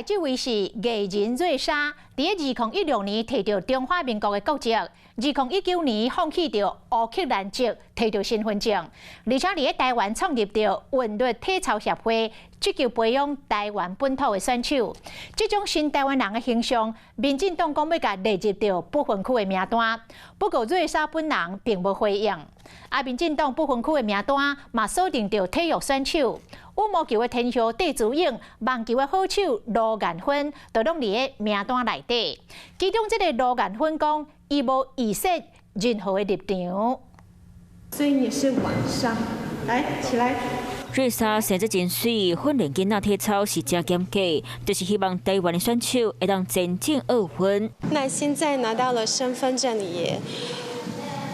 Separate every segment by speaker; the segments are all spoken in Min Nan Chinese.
Speaker 1: 來這位是藝人瑞莎，佇2016年提著中華民國的國籍，2019年放棄著烏克蘭籍，提著身份證，而且佇咧台灣創立著韻律體操協會，積極培養台灣本土的選手。這種新台灣人的形象，民進黨講欲共列入著不分區的名單。不過瑞莎本人並無回應。啊，民進黨不分區的名單嘛鎖定著體育選手。羽毛球的天后戴資穎，網球的好手盧彥芬，都攏佇咧名單內底。其中這个盧彥芬講，伊無預設任何的立場。
Speaker 2: 所以你是晚上，來起來。
Speaker 3: 瑞莎生得真媠，訓練囡仔體操是誠嚴格，就是希望台灣的選手會當前進奧運。
Speaker 2: 那現在拿到了身份證也，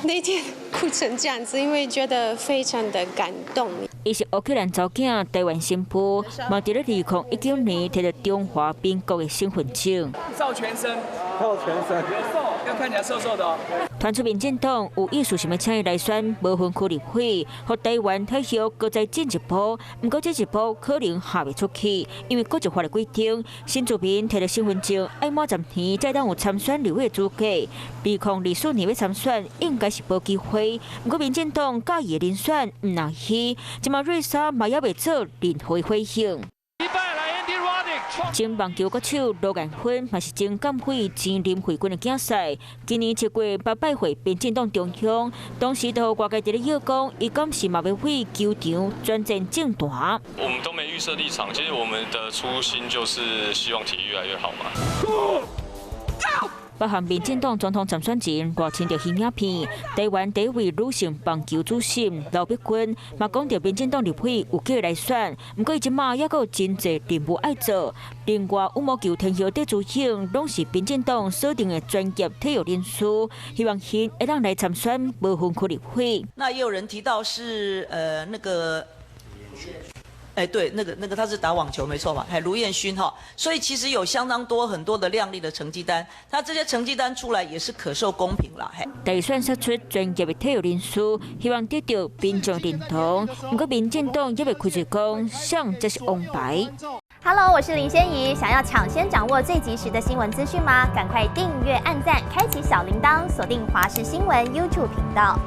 Speaker 2: 那天哭成這樣子，因為覺得非常的感動。
Speaker 3: 伊是烏克蘭查某囝，台灣新婦，嘛佇咧2019年提著中華民國的身份證。
Speaker 4: 照全身，
Speaker 5: 照全身，
Speaker 4: 要看起來瘦瘦的哦。
Speaker 3: 傳出民進黨有意思想欲請伊來選無分區立委，予台灣體育閣再進一步。毋過這一步可能行袂出去，因為國籍法的規定，新住民提著身份證愛滿10年才當有參選立委的資格。2024年欲參選應該是無機會。毋過民進黨佮意的人選毋若彼，這馬瑞莎嘛猶未做任何回應。前網球國手盧彥芬嘛是前港會前林慧君的囝婿，今年7月捌拜會民進黨中央，當時就予外界佇咧臆講，伊敢是嘛欲為球場轉戰政壇。
Speaker 6: 我們都沒預設立場，其實我們的初心就是希望體育越來越好嘛。
Speaker 3: 北韓民進黨總統參選人賴清德彼影片，台灣第一位女性棒球主審劉碧君嘛講著民進黨立委有機會來選，毋過伊這馬猶閣有真濟任務愛做。另外，羽毛球天后戴資穎攏是民進黨鎖定的專業體育人士，希望𪜶會當來參選無分區立委。
Speaker 7: 那也有人提到是那個。哎，對，那個他是打網球沒錯嘛，還盧彥勳哈，所以其實有相當多很多的亮麗的成績單，他這些成績單出來也是可受公評啦。
Speaker 3: 大選殺出專業的體育人士，希望得到民眾認同。毋過民進黨猶未開喙講，啥才是王牌。
Speaker 8: Hello，我是林仙怡，想要搶先掌握最及時的新聞資訊嗎？趕快訂閱、按讚、開啟小鈴鐺，鎖定華視新聞 YouTube 頻道。